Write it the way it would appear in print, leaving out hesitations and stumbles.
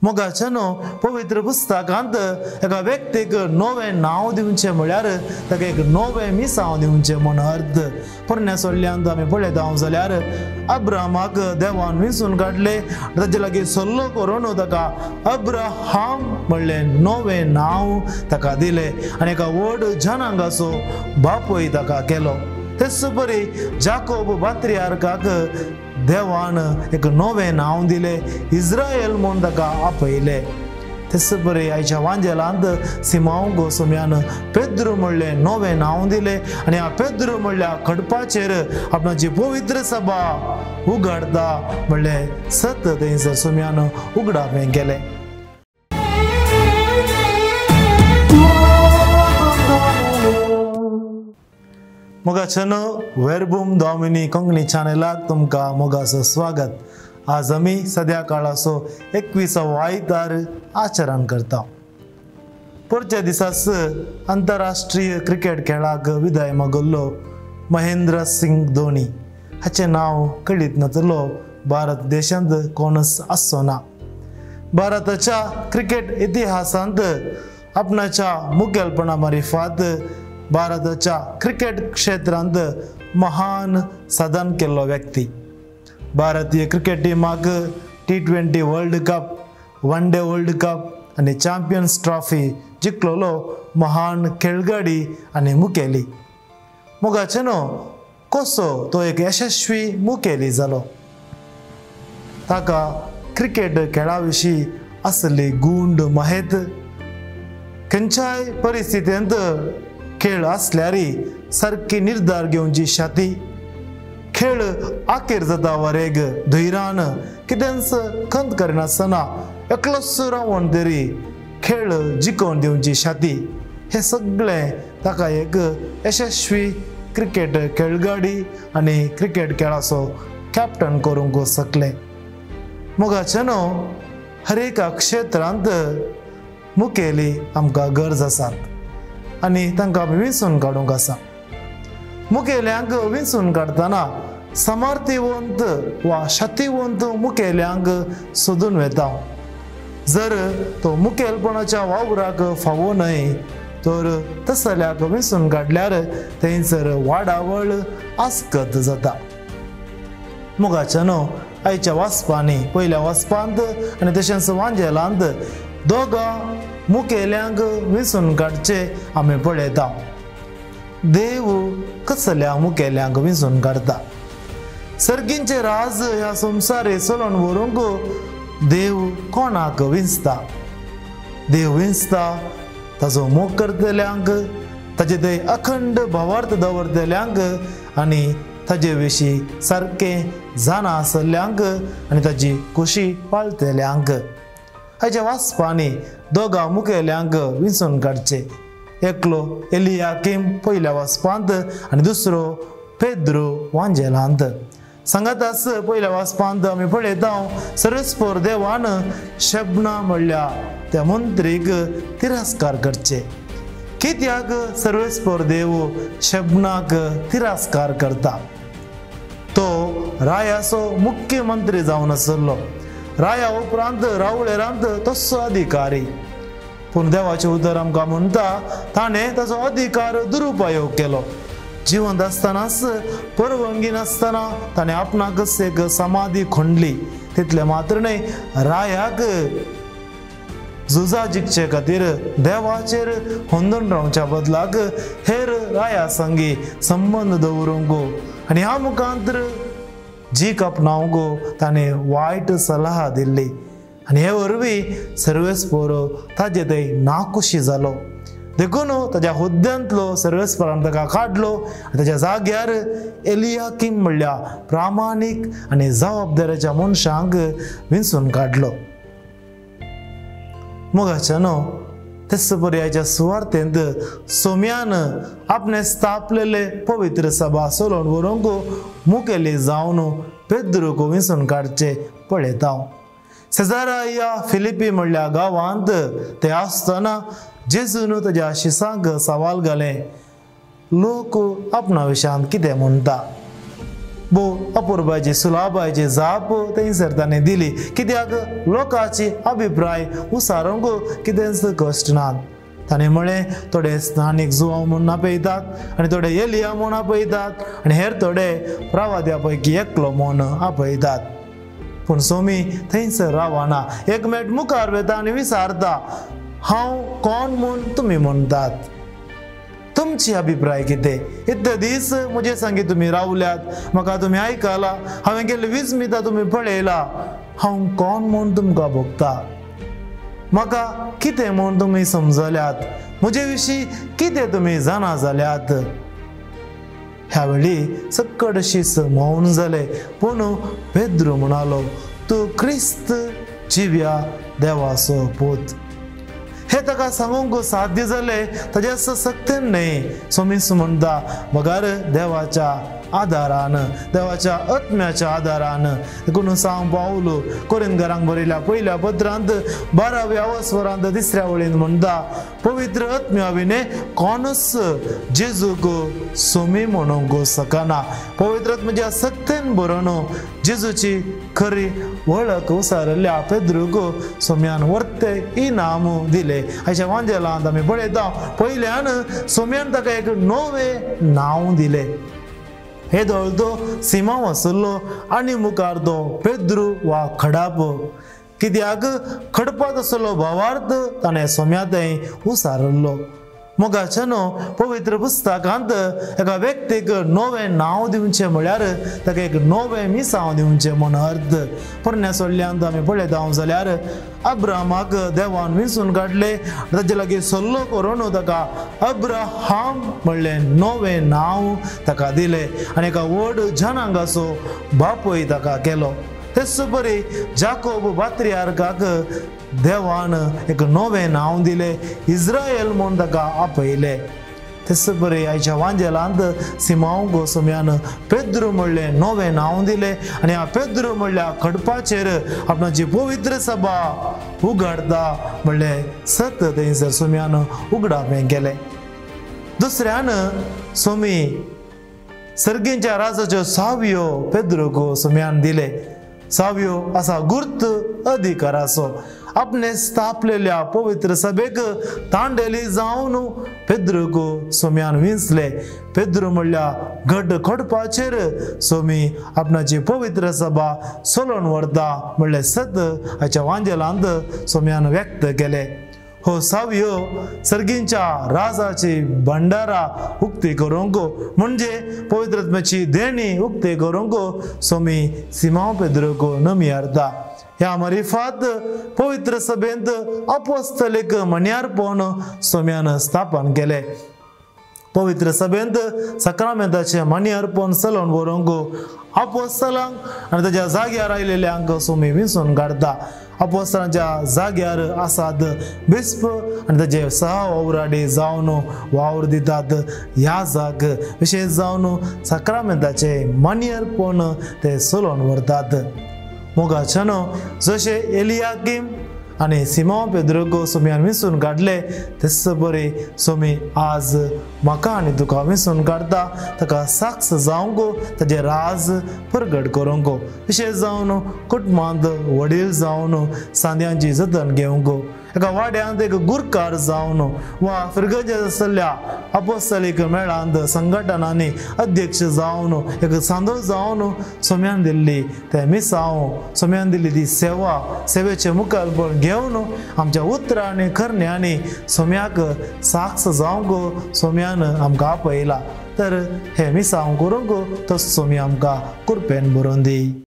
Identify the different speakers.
Speaker 1: मोगाच्यानो पवित्र पुस्तकांत एका व्यक्तीक नवें नांव दिवचें म्हळ्यार ताका एक नवें मिसांव दिवचें म्हूण अर्थ. पोरण्या सोल्ल्यांत आमी पळयता जाल्यार अब्राहमाक देवान विंचून काडलें, ताजे लागीं सल्लो करून ताका अब्राहम म्हणलें नवें नांव ताका दिलें आनी एका व्हड जनांगाचो बापूय ताका केलो. तेच परी जाकोब पात्रियार्काक देवान एक नवें नांव दिलें, इस्रायल म्हूण ताका आपयलें. तेच परी आयच्या वांजेलांत सिमांव गोसम्यान पेद्रू म्हणलें नवें नांव दिलें आनी ह्या पेद्रू म्हणल्या खडपाचेर आपणाची पवित्र सभा उगाडता म्हणलें सत थंयसर सोम्यान उगडापें केलें. मोगाच्यानो वेरबूम डॉमिनी कोंकणी चॅनलाक तुमकां मोगाचो स्वागत. आज आमी सद्या काळाचो 21वो आयतार आचरण करता. पोरच्या दिसाच आंतरराष्ट्रीय क्रिकेट खेळाक विदाय मागल्लो महेंद्र सिंग धोनी हाचें नांव कळीत नातलो भारत देशांत कोणच आसचो ना. भारताच्या क्रिकेट इतिहासांत आपणाच्या मुखेलपणा मारिफात भारताच्या क्रिकेट क्षेत्रांत महान साधन केल्लो व्यक्ती. भारतीय क्रिकेट टिमाक T20 world cup, one day world cup आनी चॅम्पियन्स ट्रॉफी जिखलोलो महान खेळगडी आनी मुखेली. मोगाच्यानो कसो तो एक यशस्वी मुखेली जालो. ताका क्रिकेट खेळा विशीं आसली गुंड माहेत, खंयच्याय परिस्थितींत खेळ आसल्यार सारकी निर्धार घेवची शाती, खेळ आखेर जाता वरेग धैरान कितेंच खंत करिनासतना एकलोच रावन तरी खेळ जिखोवन दिवची शाती, हें सगळें ताका एक यशस्वी क्रिकेट खेळगाडी आनी क्रिकेट खेळाचो कॅप्टन करूंक शकलें. मोगाच्यानो हर एका क्षेत्रांत मुखेली आमकां गरज आसात आनी तांकां आमी विंचून काडूंक आसा. मुखेल्यांक विंचून काडटना समर्थिवंत वा शक्तिवंत मुखेल्यांक सोदून वेता. जर तो मुखेलपणाच्या वावराक फावो न्हय तर तसल्याक विंचून काडल्यार थंयसर वाडावळ आस्कत जाता. मोगाच्यानो आयच्या वाचपांनी पयल्या वाचपांत आनी तशेंच वांजेलांत दोगां मुखेल्यांक विंचून काडचे आमी पळयता. देव कसल्या मुखेल्यांक विंचून काडटा. सर्गींचे राज ह्या संवसारे चलोवन व्हरूंक देव कोणाक विंचता? देव विंचता ताजो मोग करतल्यांक, ताजे थंय अखंड भावार्थ दवरतल्यांक आनी ताजे विशीं सारकें जाणा आसल्ल्यांक आनी ताजी खोशी पाळटल्यांक. हाच्या वाचपांनी दोगां मुखेल्यांक विंचून काडचे, एकलो एलियाकीम पयल्या वाचपांत आनी दुसरो पेद्रो वांजेलांत. सांगाताच पयल्या वाचपांत आमी पळयता सरस्पोर देवान शबना म्हणल्या त्या मंत्रीक तिरस्कार करचे. कित्याक सर्वेस्पोर देव शबनाक तिरस्कार करता? तो रायाचो मुख्यमंत्री जावन आसलो. राया उपरांत रावळेरांत तसो अधिकारी. पूण देवाचें उतर आमकां म्हणटा ताणें ताचो अधिकार दुरुपयोग केलो. जिवंत आसतनाच परवानगी नासतना ताणें आपणाकच एक समाधी खणली. तितलें मात्र न्हय, रायाक झुजा जिखचे खातीर देवाचेर होंदून रावच्या बदलाक हेर राया संगी संबंद दवरूंक आनी ह्या मुखांतर जीक आपणावंक ताणें वायट सलाह दिल्ली आनी हे वरवीं सर्वेस्पोर ताजे थंय नाखुशी जालो. देखून ताज्या हुद्द्यांतलो सर्वेस्परान ताका काडलो आनी ताज्या जाग्यार एलियाकीम म्हणल्या प्रामाणीक आनी जबाबदाराच्या मनशांक विंचून काडलो. मोगाच्यानो तेच पर्याच्या सुवार्थेंत सोम्यान आपणे स्थापलेले पवित्र सभा चलोवन व्हरूंक मुखेली जावन पेद्रूक विंचून काडचे पळयता. सेजाराया फिलिपी म्हणल्या गांवांत ते आसतना जेजून ताज्या शिसांक सवाल घालें, लोक आपणा विशयांत कितें म्हणटा? भोव अपुरबायची सुलाबायची जाप थंयसर ताणें दिली, कित्याक लोकांची अभिप्राय उसारूंक कितेंच कश्ट नात। ताणें म्हळें थोडे स्नानीक जुवांव म्हूण आपयतात आनी थोडे एलिया म्हूण आपयतात आनी हेर थोडे प्रवाद्या पैकी एकलो म्हूण आपयतात। पूण सोमी थंयसर रावना, एक मेट मुखार वता आनी विचारता, हांव कोण म्हूण तुमी म्हणटात, तुमची अभिप्राय कितें? इतले दीस म्हजे संगी तुमी रावल्यात, म्हाका तुमी आयकला, हांवें केल्ली विस्मिता तुमी पळयला, हांव कोण म्हूण तुमकां भोगता, म्हाका कितें म्हूण तुमी समजल्यात, म्हजे विशीं कितें तुमी जाणा जाल्यात? ह्या वेळी सक्कड शीस मौन जालें। पूण पेद्रू म्हणालो, तूं क्रिस्त जिव्या देवाचो पूत। हे ताका सांगूंक साध्य जालें ताज्या सक्तेन न्हय, सोमीस म्हणटा बगर देवाच्या आदारान, देवाच्या आत्म्याच्या आदारान। देखून सांव पावल कोरिंदकारांक बरयल्या पयल्या पत्रांत 12व्या वस्वरांत 3ऱ्या वळींत म्हणटा, पवित्र आत्म्या विणे कोणूच जेजूक सोमी म्हणूंक शकना। पवित्र आत्म्याच्या सक्तेन बरोवन जेजूची खरी वळख उसारिल्ल्या पेद्रूक सोम्यान वर्ते इनाम दिले। अशें वांजेलांत आमी पळयता, पयल्यान सोम्यान ताका एक नवें नांव दिलें। हे दोळ तो सिमांव आसलो आनी मुखार तो पेद्रू वा खडाप, कित्याक खडपात आसलो भावार्थ ताणें सोम्या थंय उसारिल्लो। मोगाच्यानो पवित्र पुस्तकांत एका व्यक्तीक नवें नांव दिवचें म्हळ्यार ताका एक नवें मिसांव दिवचें म्हूण अर्थ। पोरण्या सोल्ल्यांत आमी पळयता जाल्यार अब्राहमाक देवान विंचून काडलें, ताजे लागीं सल्लो करून ताका अब्राहम म्हणलें नवें नांव ताका दिलें आनी एका व्हड जनांगाचो बापूय ताका केलो। तेच परी जाकोब पात्रियार्काक देवान एक नवें नांव दिलें, इस्रायल म्हूण ताका आपयलें। तेच परी आयच्या वांजेलांत सिमांव गोसम्यान पेद्रू म्हणलें नवें नांव दिलें आनी ह्या पेद्रू म्हणल्या खडपाचेर आपणाची पवित्र सभा उगाडता म्हणलें सत थंयसर सोम्यान उगडापें केलें। दुसऱ्यान सोमी सर्गींच्या राजाच्यो सावयो पेद्रूक सोम्यान दिले। सावयो आसा गुर्त अधिकाराचो, आपणे स्थापलेल्या पवित्र सभेक तांडेली जावन पेद्रूक सोम्यान विंचले। पेद्रू म्हणल्या घट खडपाचेर सोमी आपणाची पवित्र सभा चलोवन व्हरता म्हणलें सत हाच्या वांजेलांत सोम्यान व्यक्त केलें। हो सावयो सर्गींच्या राजाची भंडारा उक्ती करूंक म्हणजे पवित्र आत्म्याची देणी उक्ती करूंक सोमी सिमांव पेद्रूक नमी हाडटा। ह्या मरिफात पवित्र सभेंत अपोस्तलीक मण्यारपण सोम्यान स्थापन केलें। पवित्र सभेंत सक्रामेंताचें मण्यारपण चलोवन व्हरूंक अपोस्तलांक आनी ताज्या जाग्यार आयिल्ल्यांक सोमी विंचून काडटा। अपोस्तलांच्या जाग्यार आसात बिस्प आनी ताजे सह वावराडी जावन वावर दितात। ह्या जाग विशेश जावन सक्रामेंताचें मण्यारपण ते चलोवन व्हरतात। मोगाच्यानो जशें एलियाकीम आनी सिमांव पेद्रूक सोम्यान विंचून काडले तेच बरी सोमी आज म्हाका आनी तुका विंचून काडटा, ताका साक्ष जावंक, ताजें राज परगट करूंक, विशेश जावन कुटुंबांत वडील जावन सांद्यांची जतन घेवंक, एका वाड्यांत एक गुरकार जावन वा फिरगर्जेंत आसल्या अपोस्तलीक मेळांत संघटनांनी अध्यक्ष जावन एक सांदो जावन सोम्यान दिल्ली ते मिसांव, सोम्यान दिल्ली ती सेवा, सेवेचें मुखारपण घेवन आमच्या उतरांनी करण्यांनी सोम्याक साक्ष जावंक सोम्यान आमकां आपयला। तर हे मिसांव करूंक तो सोमी आमकां कुरपेन बरोवन दी।